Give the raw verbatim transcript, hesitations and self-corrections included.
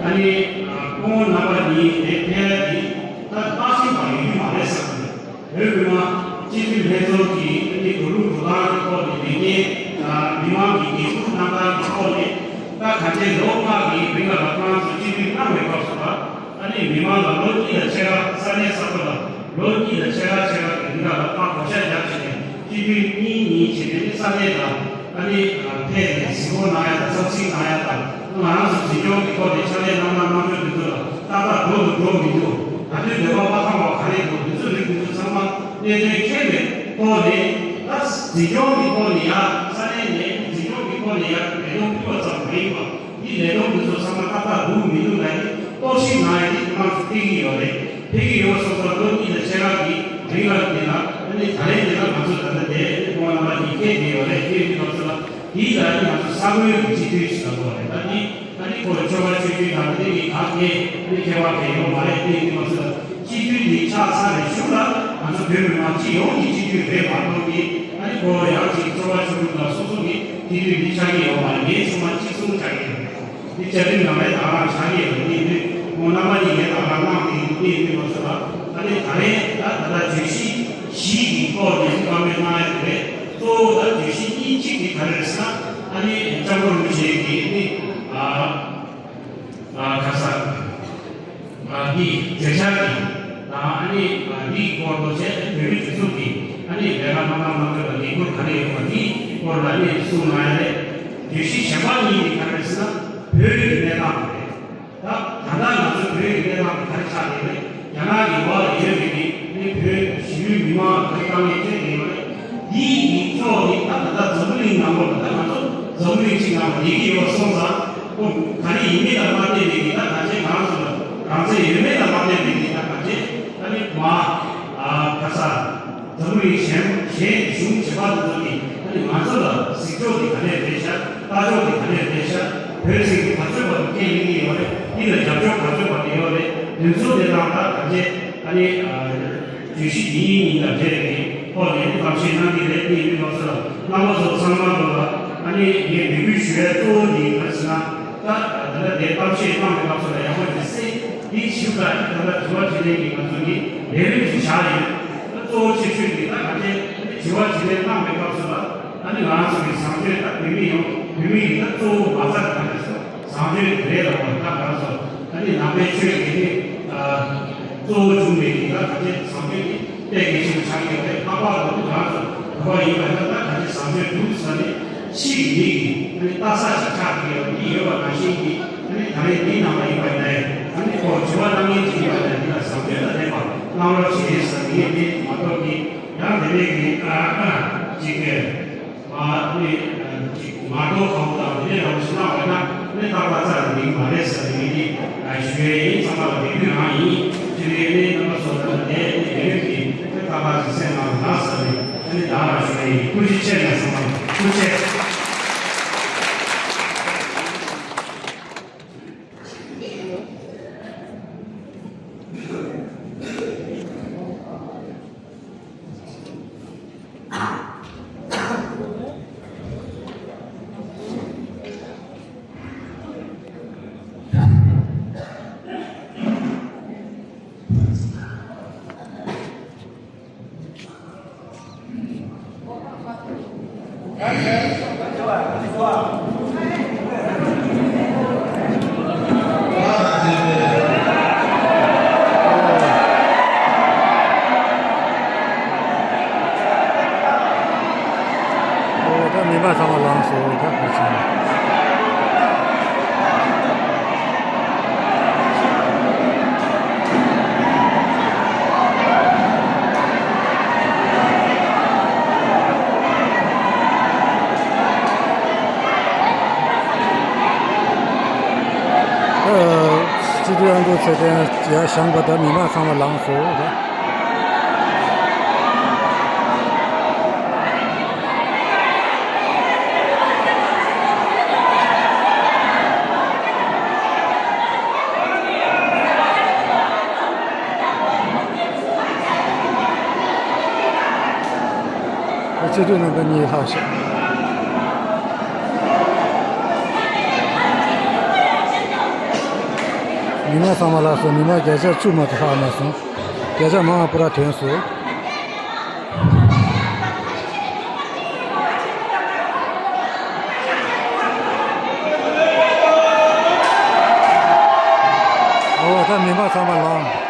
ཨ་ནི་སྐུ་ངོ་རྣམ་པ་གཉིས་དེ་ཕེབས་ཡ་དེ་ད་བརྟག་ཞིབ་པ་ཡོད་རྒྱུ་མ་རེད་བསམ་གི་འདུག་བོད་མི་མང་སྤྱི་འཐུས་ལྷན་ཚོགས་ཀྱི་ཨ་ནི་འགྲོ་ལུགས་འགྲོ་སྟངས་ཀྱི་ཐོག་ནས་ལས་འགན་དང་མི་མང་གི་འགན་འཁུར་གནང་སྟངས་ཀྱི་ཐོག་ནས་ད་ག་ཚོད་ལོ་ལྔ་གི་རིང་ལ་ལ་ཁོ་རང་ཚོ་སྤྱི་འཐུས་གནང་བའི་སྐབས་སུ་ལ། ཨ་ནི་མི་མང་ལ་ལོ་གཉིས་ལ་ཕྱེད་ཀ་ས་གནས་གསར་པ་ལ་ལོ་གཉིས་ལ་ཕྱེད་ཀ་ཕྱེད་ཀ་གི་རིང་ལ་ལ་ཁ་བགོ་བཤའ་རྒྱབ་བྱས་ནས་སྤྱི་འཐུས་གཉིས་གཉིས་བྱས་ནས་ས་གནས་ལ་ཨ་ནི་ཕེབས་ནས་གཟིགས་སྐོར་གནང་ཡ་དང་འཚམས་གཟིགས་གནང་ཡ་དང་ང་རང་ཚོ་འཛིན་སྐྱོང་གི་ཐོག་ནས་ཕྱག་ལས་གནང་སྟངས་གནང་ཕྱོགས་དེ་ཚོ་ལ་ཏག་ཏག་འགྲོ་འདུག་འགྲོ་མི་འདུག་ད་དུང་འདོད་པ་མ་ཚང་བ་ག་རེ་འདུག་དེ་ཚོ་རིགས་དེ་ཚོ་ཚང་མ་གནད་དོན་མཁྱེན་པའི་ཐོག་ནས་ད་འཛིན་སྐྱོང་གི་ཐོག་ནས་ཡ་ས་གནས་ནས་འཛིན་སྐྱོང་གི་ཐོག་ནས་ཡ་ལས་དོན་ཕུལ་བ་ཙམ་མ་ཡིན་པ། འདི་ལས་དོན་འདི་ཚོ་ཚང་མ་ཏག་ཏག་འདུག་མི་འདུག་ལབ་ནི་རྟོག་ཞིབ་གནང་ཡ་འདི་ཁོ་རང་ཚོ་ཕེབས་ཀྱི་ཡོད་རེད། ཕེབས་ཀྱི་ཡོད་སོང་ཙང་ལོ་གཉིས་དང་ཕྱེད་ཀ་གི་རིང་ལ་འདི་ལ་ཨ་ནི་ད་རེས་འདི་ལ་ང་ཚོ་ད་ལྟ་དེ་ཨ་ནི་ཁོང་རྣམ་པ་གཉིས་ཕེབས་བསྡད་ཡོད་རེད། ཕེབས་ཀྱི་ཡོད་ཙང་ལ་འདི་ལ་ཨ་ནི་ང་ཚོ་ས་གནས་ཀྱི་སྤྱི་འཐུས་ཞིག་ལ་གོ་རེད། ད་འདི་ཨ་ནི་ཁོ་ཆོལ་ཁ་ཆོས་བརྒྱུད་དང་འདི་གི་གང་གི་ཨ་ནི་ཁྱད་པར་གང་ཡོད་མ་རེད། ཕེབས་ཀྱི་ཡོད་ཙང་ལ་སྤྱི་འཐུས་འདི་ཆགས་ཚར་བའི་གཞུག་ལ་ང་ཚོ་བོད་མི་མང་སྤྱི་ཡོངས་ཀྱི་སྤྱི་འཐུས་རེད་མ་གཏོགས་ཀྱི་ཨ་ནི་ཁོ་ཡང་ཅིག་ཆོལ་ཁ་ཆོས་ལུགས་དང་སོ་སོ་གི་སྤྱི་འཐུས་འདི་ཆགས་ཀྱི་ཡོད་མ་རེད། ངས་ཚང་མ་གཅིག་མཚུངས་ཆགས་ཀྱི་ཡོད་རེད། འདི་བཅའ་ཁྲིམས་ནང་ལ་དང་བླངས་བྱ་ཡོད་པ་ཡིན་དུས་ཁོང་རྣམ་པ་གཉིས་ཀས་དང་བླངས་གནང་སྟེ་འདི་ཡིན་དུས་མ་ཟད་པ་ཨ་ནི་ད་རེས་ད་ད་ལྟ་བརྗོད་གཞི་བཞི་གི་ཐོག་ནས་བཀའ་མོལ་གནང་ཡ་དེ་རེད། གཙོ་བོ་ད་བརྗོད་གཞི་གཉིས་གཅིག་དེ་ག་རེ་རེད་ཟེར་ན་ཨ་ནི་ལྕམ་སྐུ་རིན་པོ་ཆེ་གིས་ནི་ཨ་ཨ་ག་ས་ཨ་འདི་བརྗོད་བྱ་གི་དང་ཨ་ནི་ཨ་འདིའི་སྐོར་དུ་བྱས་བོད་མི་སྒྲིག་འཛུགས་ཀྱི་ཨ་ནི་ལས་ཀ་སྣ་མང་གནང་དགོས་པ་འདི་སྐོར་ག་རེ་ཡོད་པ་འདིའི་སྐོར་ལ་ནི་གསུངས་གནང་ཡ་རེད། བརྗོད་གཞི་གཞན་པ་གཉིས་ནི་ག་རེ་རེད་ཟེར་ན་བོད་ཀྱི་གནས་སྟངས་རེད། ད་ད་ལྟ་ང་ཚོ་བོད་ཀྱི་གནས་སྟངས་དེ་ག་རེ་ཆགས་ཡོད་རེད། རྒྱ་ནག་གི་འོག་ལ་ཡོད་པའི་གི་ནི་བོད་གཞིས་ལུས་མི་མང་ལ་དཀའ་ངལ་སྤྲད་ཡོད་རེད། འདིའི་གི་ཕྱོགས་ནི་ད་ད་ལྟ་འཛམ་བུ་གླིང་ནང་ལོགས་ལ་ད་ང་ཚོ་འཛམ་བུ་གླིང་གཅིག་ནང་ལ་ཡི་གེ་ཡོད་སོང་ཙང་ཁོ་ག་རེ་ཡིན་མིན་ལ་མ་བལྟས་པའི་གི་ད་གང་ཅི་ང་ཚོ་ལ་རང་བཙན་ཡོད་མེད་ལ་མ་བལྟས་པའི་གི་ད་གང་ཅི་ད་ནི་མ་ཨ་ག་ས། འཛམ་བུ་གླིང་གཞན་གཞན་གཞུང་བྱེ་བྲག་དེ་ཚོ་གིས་ཨ་ནི་ང་ཚོ་ལ་གཟིགས་ཕྱོགས་དེ་ག་ནས་རེད་ཤག་ལྟ་ཕྱོགས་དེ་ག་ནས་རེད་ཤག་བོད་ཟེར་གྱི་ག་ཚོད་བར་དུ་སྐད་གླེང་གི་ཡོད་རེད། འདི་ལ་རྒྱབ་ཕྱོགས་ག་ཚོད་བར་དུ་ཡོད་རེད། དེ་ཚོ་དེ་དང་ད་ག་ཚད་ཨ་ནི་བརྗོད་གཞི་འདི་ཡིན་ཡིན་དང་འབྲེལ་བའི་ཐོག་ནས་གཏམ་བཤད་གནང་གི་རེད། དེ་ཡིན་པ་ཚོ་རྣམ་པ་ཚོ་ཚང་མ་ལོ་ལ་ཨ་ནི་ངས་འབོད་སྐུལ་ཞུ་ཡ་གཙོ་བོ་འདི་ག་རེ་ཟེར་ན། ད་ད་ལྟ་དེ་གཏམ་བཤད་གནང་བའི་སྐབས་སུ་ལ་ཡག་པོ་ཅིག་གསན། དེའི་ཞིབ་ལ་ད་ལྟ་དྲི་བ་དྲིས་ལན་གྱི་ང་ཚོ་གི་ལས་རིམ་ཞིག་བཞག་ཡོད། ད་གཙོ་བོ་ཆེ་ཤོས་ཀྱི་ད་ག་ཚད་དྲི་བ་དྲིས་ལན་གནང་བའི་སྐབས་སུ་ལ་ཨ་ནི་ང་རང་ཚོ་གི་བཟང་སྤྱོད་ད་བོད་མི་ཡོངས་བོད་མི་ཡི་ད་གཙོ་བོ་མ་རྩ་གི་ད་ག་ཚོད་བཟང་སྤྱོད་རེད་ལ་བ་ད་ང་རང་ཚོ་ཨ་ནི་ནང་པའི་ཆོས་ཀྱི་ནི་གཙོ་བོ་བྱུང་བའི་གི་ད་ག་ཚད་བཟང་སྤྱོད་ཀྱི། དཔེ་གལ་ཆེན་པོ་ཆགས་ཀྱི་ཡོད་པས་ལྷག་པར་དུ་ང་ཚོ་བོད་པ་ཡིན་པ་ཡིན་ན་ད་ག་ཚོད་བཟང་སྤྱོད་འདུག་ཟེར་ནས་ཕྱི་གི་མི་གིས་ཨ་ནི་ལྟ་ས་ཞིག་ཆགས་ཀྱི་ཡོད་པ་འདི་ཡོད་པ་ནང་བཞིན་གྱི་ཨ་ནི་ད་རེས་འདིའི་ནང་ལ་ཡིན་པ་ཡིན་ན་ཡང་ཨ་ནི་ཁོ་དྲི་བ་གནང་མཁན་ཅིག་ཡིན་པ་ཡིན་ན་འདི་ལ་བཟང་སྤྱོད་དང་ལྡན་པ་གནང་རོགས་བྱེད་ཟེར་ངས་དེ་མ་གཏོགས་ཀྱི་ཡང་དེ་འདྲའི་གི་ཅིག་གི་ཨ་ནི་ཅིག་མ་གཏོགས་གང་དང་དེ་འདྲའི་རང་བཞིན་གནང་བ་ན་ནི་རྟག་པར་རྩ་ནས་འགྲིག་མ་རེད་ཟེར་ནས་ངས་ནི་ཞུ་ཡས་ཡིན། ཚང་མ་ལ་འབོད་སྐུལ་རང་ཡིན། སྤྱི་པའི་གནས་རྣམ་པ་ཚོ་ལ་ནི་ལས་རིམ་གྱི་ནི་རྟག་པར་གཟིགས་གསན་གནང་རོགས་གནང་ཟེར་ནས་ནི་བདག་ལ་ཞུ་ཡས་ཡིན། ཐུགས་རྗེ་ཆེ། ང་ཚང་མ་ཐུགས་རྗེ་ཆེ། ཨོ། ད་མི་མང་ཚང་མ་ལངས་སོང་། ད་ཕར་ཕྱིན། ཨ། སྤྱི་འཐུས་ཨ་འབྲུག་ཚེ་བརྟན་ཡར་བཞེངས་པ་དང་མི་མང་ཚང་མ་ལངས་སོང་། ད། སྤྱི་འཐུས་རྣམ་པ་གཉིས་ལྷག་ཤག་མི་མང་ཚང་མ་ལགས་སོ། མི་མང་བརྒྱ་ཆ་བཅུ་མ་གཏོགས་ལྷག་མ་སོང་། བརྒྱ་ཆ་མང་བ་པུ་ར་ཐོན་སོང་། ཨོ་ད་མི་མང་ཚང་མ་ལངས།